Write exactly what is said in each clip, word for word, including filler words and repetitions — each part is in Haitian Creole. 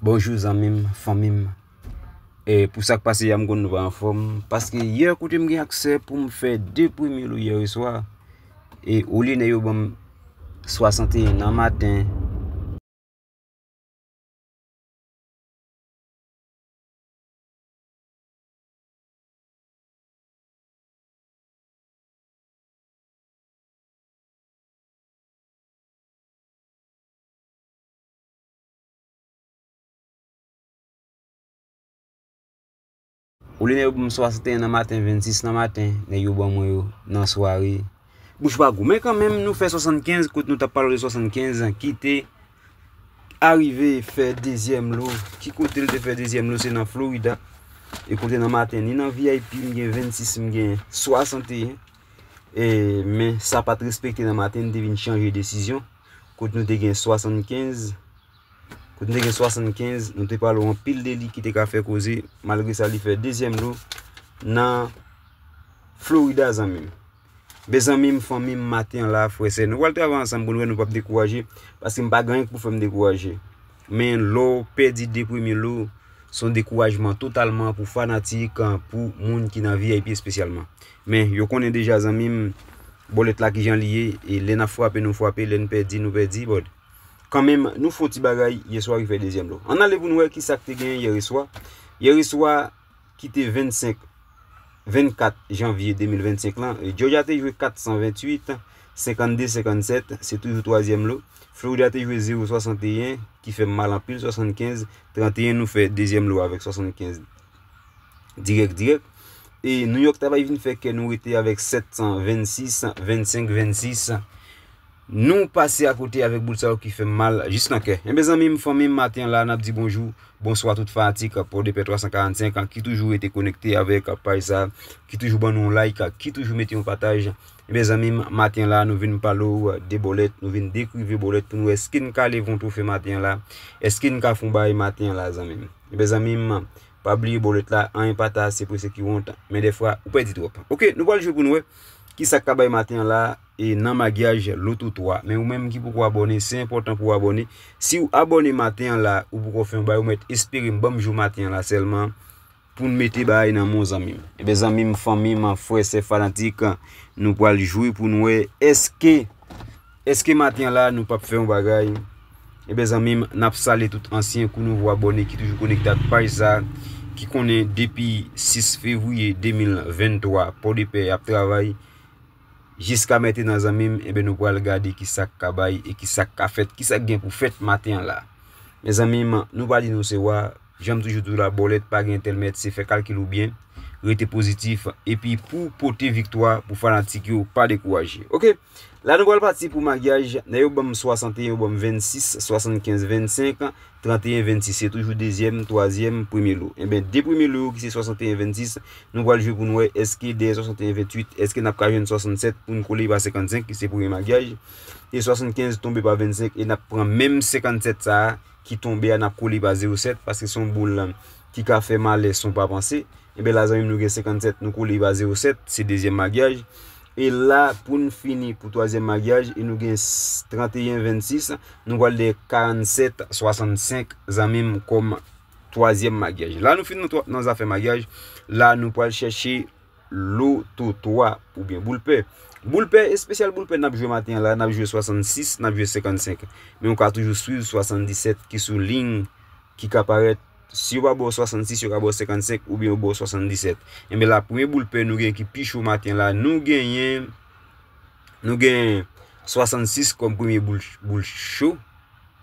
Bonjou zanmi m, fanmi m. E pou sa k pase yè, m konn nou pa anfòm, paske yè kote m gen aksè pou m fè de premye lo yè swa, e olye nèg yo ban m swasanteyen nan maten. Olye nèg yo ban m swasanteyen nan maten, vennsis nan maten, nèg yo ban mwen yo nan sware. Bouch pa gou. Men kanmenm, nou fè swasannkenz, kote nou t ap pale de swasannkenz, ki te arive fè dezyèm lo. Ki kote l te fè dezyèm lo? Se nan Florida. E kote nan maten, ni nan V I P, m gen vennsis, m gen swasanteyen. E, men sa pa t respekte nan maten, n te vin chanje desizyon. Kote nou te gen swasannkenz, kote nou te gen swasannkenz, nou te pale anpil de li ki te ka fè koze. Malgre sa, li fè dezyèm lo nan Florida, zanmi m. Be zanmi m, fanmi m, maten an la, frè sè, nou pral travay ansanm pou n wè nou p ap dekouraje, paske m pa gen anyen k pou fè m dekouraje. Men lè w pèdi de premye lo, se yon dekourajman totalman pou fanatik, pou moun ki nan V I P espesyalman. Men yo konnen deja, zanmi m, bòlèt la kijan li ye, e lè n ap frape, nou frape, lè n pèdi, nou pèdi, bòd. Kanmenm, nou fè yon ti bagay, yè swa ki fè dezyèm lo. Ann ale pou n wè kisa k te genyen yè swa. Yè swa, ki te vennsenk, vennkat janvye de mil vennsenk lan, Georgia te jwe kat san venntuit, senkannde senkannsèt, se toujou twazyèm lo. Florida te jwe zewo swasanteyen, ki fè m mal anpil, swasannkenz tranteyen, nou fè dezyèm lo avèk swasannkenz dirèk, dirèk. E New York ta bay vin fè kè nou rete avèk sèt san vennsis, vennsenk vennsis. Nou pase akote avèk boul sa yo ki fè m mal jis nan kè. Enben, zanmi m, fanmi m, maten an la, n ap di bonjou, bonswa tout fanatik Pòdepè twa san karannsenk ki toujou rete konekte avèk paj sa, ki toujou ban nou yon like, ki toujou mete yon pataj. Enben, zanmi m, maten an la, nou vin pale w de bòlèt, nou vin dekrive bòlèt pou n wè èske n ka leve yon twofe maten an la, èske n ka fè yon bagay maten an la, zanmi m. Enben, zanmi m, pa bliye bòlèt la, anyen pa ta, se prese ki wont, men dèfwa, ou pèdi twòp. Oke, nou pral jwe pou n wè kisa k ka bay maten an la, e nan magyaj Loto twa. Men ou menm ki poko abòne, se enpòtan pou w abòne. Si w abòne maten an la, ou poko fè yon bagay, ou mèt espere m, ban m jwe maten an la sèlman pou n mete bagay nan men w, zanmi m. Enben, zanmi m, fanmi m, frè, sè, fanatik, nou pral jwe pou n wè èske, èske maten an la nou p ap fè yon bagay. Enben, zanmi m, n ap salye tout ansyen kou nouvo abòne ki toujou konekte ak paj sa, ki konnen depi sis fevriye de mil venntwa, Pòdepè ap travay. Jiska mentenan, zanmi m, enben, nou pral gade kisa k ka bay e kisa k ka fèt, kisa k gen pou fèt maten an la. Men zanmi m, nou pa di nou se wa, jan m toujou di w la, bòlèt pa gen tèl mèt, se fè kalkil ou byen, rete pozitif, epi pou pote viktwa pou fanatik yo, pa dekouraje. Oke, la nou pral pati pou maryaj, nèg yo ban m swasanteyen, yo ban m vennsis, swasannkenz, vennsenk, tranteyen, vennsis, se toujou dezyèm, twazyèm, premye lo. Enben, de premye lo yo ki se swasanteyen, vennsis, nou pral jwe pou n wè èske dèyè swasanteyen, venntuit, èske n ap ka jwenn swasannsèt pou n kole pa senkannsenk, ki se premye maryaj, e swasannkenz tonbe pa vennsenk, e n ap pran menm senkannsèt sa a ki tonbe a, n ap kole pa zewo sèt, paske se yon boul ki ka fè malè san w pa panse. Enben, la, zanmi m, nou gen senkannsèt, nou kole pa zewo sèt, se dezyèm maryaj. E la, pou n fini pou twazyèm maryaj, e nou gen s-, tranteyen vennsis, nou pral de karannsèt swasannsenk, zanmi m, kòm twazyèm maryaj. La, nou fin nan twa-, nan zafè maryaj, la, nou pral chèche Loto twa oubyen boul pè. Boul pè, espesyal boul pè n ap jwe maten an la, n ap jwe swasannsis, n ap jwe senkannsenk. Men ou ka toujou swiv swasanndisèt ki sou liy ki ka parèt. Si yo pa ba w swasannsis, yo ka ba w senkannsenk oubyen yo ba w swasanndisèt. Enben la, premye boul pè nou gen ki pi cho maten la, nou genyen, nou gen swasannsis kòm premye boul, boul cho,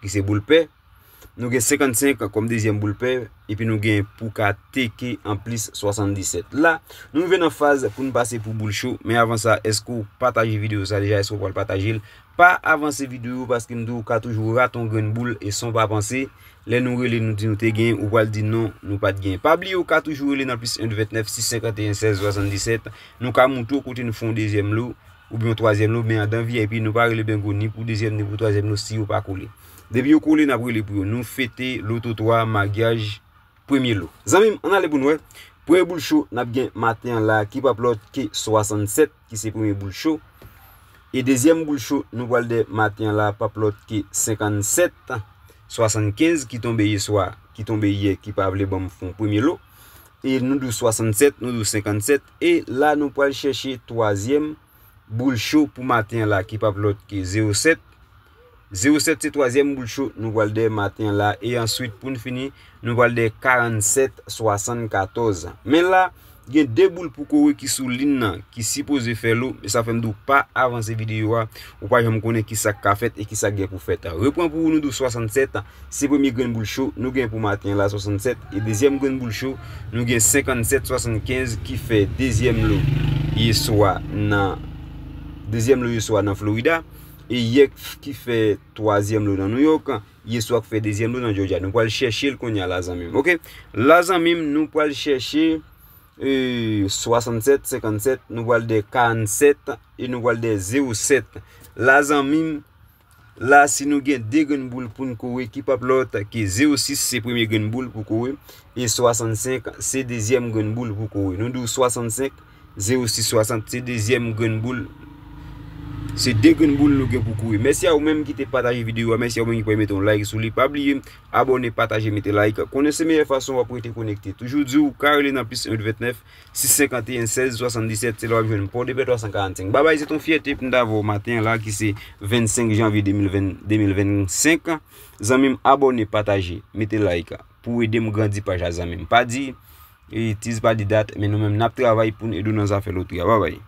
ki se boul pè. Nou gen senkannsenk kòm dezyèm boul pè, epi nou gen pou ka teke anplis swasanndisèt. La, nou rive nan faz pou n pase pou boul cho, men avan sa, èske w pataje videyo sa deja? Èske w pral pataje l? Pa avanse videyo paske m di w ka toujou rate yon grenn boul e san w pa panse. Lè nou rele, nou di nou te gen, ou pral di non, nou pa t gen. Pa bliye, ou ka toujou rele nan plis en vennèf sis senkanteyen sèz swasanndisèt. Nou ka montre w kote n fè yon dezyèm lo oubyen yon twazyèm lo, men adan V I P, nou pa rele bengo ni pou dezyèm ni pou twazyèm lo si yo pa kole. Depi yo kole, n ap rele pou yo. Nou fete Loto twa, maryaj, premye lo. Zanmi m, ann ale pou n wè. Premye boul cho n ap gen maten an la, ki p ap lòt ke swasannsèt, ki se premye boul cho. E dezyèm boul cho nou pral dè maten an la p ap lòt ke senkannsèt. swasannkenz ki tonbe yè swa, ki tonbe yè, ki pa vle ban m fon premye lo. E nou dou swasannsèt, nou dou senkannsèt. E la, nou pral chèche twazyèm boul cho pou maten an la, ki p ap lòt ke zewo sèt. Zewo sèt se twazyèm boul cho nou pral dèyè maten an la. E answit, pou n fini, nou pral dèyè karannsèt swasannkatòz. Men la, gen de boul pou kore ki sou liy nan, ki sipoze fè lo, e sa fè m di w pa avanse videyo a, ou pa janm konnen ki sa k ka fèt e ki sa k gen pou fèt. Repran pou ou, nou di w swasannsèt, se premye grenn boul cho nou gen pou maten an la, swasannsèt, e dezyèm grenn boul cho, nou gen senkannsèt swasankenz ki fè dezyèm lo yè swa nan, dezyèm lo yè swa nan Florida, e yè ki fè twazyèm lo nan New York, yè swa k fè dezyèm lo nan Georgia. Nou pral chèche l kounye a la, zanmi m. Oke? La, zanmi m, nou pral chèche, e, swasannsèt, senkannsèt, nou pral dèyè karannsèt e nou pral dèyè zewo sèt. La, zanmi m, la, si nou gen de grenn boul pou n kore, ki p ap lòt ke zewo sis, se premye grenn boul pou kore, e swasannsenk, se dezyèm grenn boul pou kore. Nou di w swasannsenk, zewo sis swasant, se dezyèm grenn boul. Se de grenn boul nou gen pou kore. Mèsi a ou menm ki te pataje videyo a. Mèsi a ou menm ki pral mete yon like sou li. Pa bliye, abòne, pataje, mete like. Konnen se meyè fason w ap rete konekte. Toujou di w ka rele nan plis en vennèf, sis senkanteyen, sèz swasanndisèt. Se la w ap jwenn Pòdepè twa san karannsenk. Babay, se t on fyète pou n ta vè w maten an la, ki se vennsenk janvye de mil ven, de mil vennsenk. Zanmi m, abòne, pataje, mete like pou ede m grandi paj la, zanmi m. Pa di, e, tiz pa di dat, men nou menm n ap travay pou n ede w nan zafè lotri a. Babay.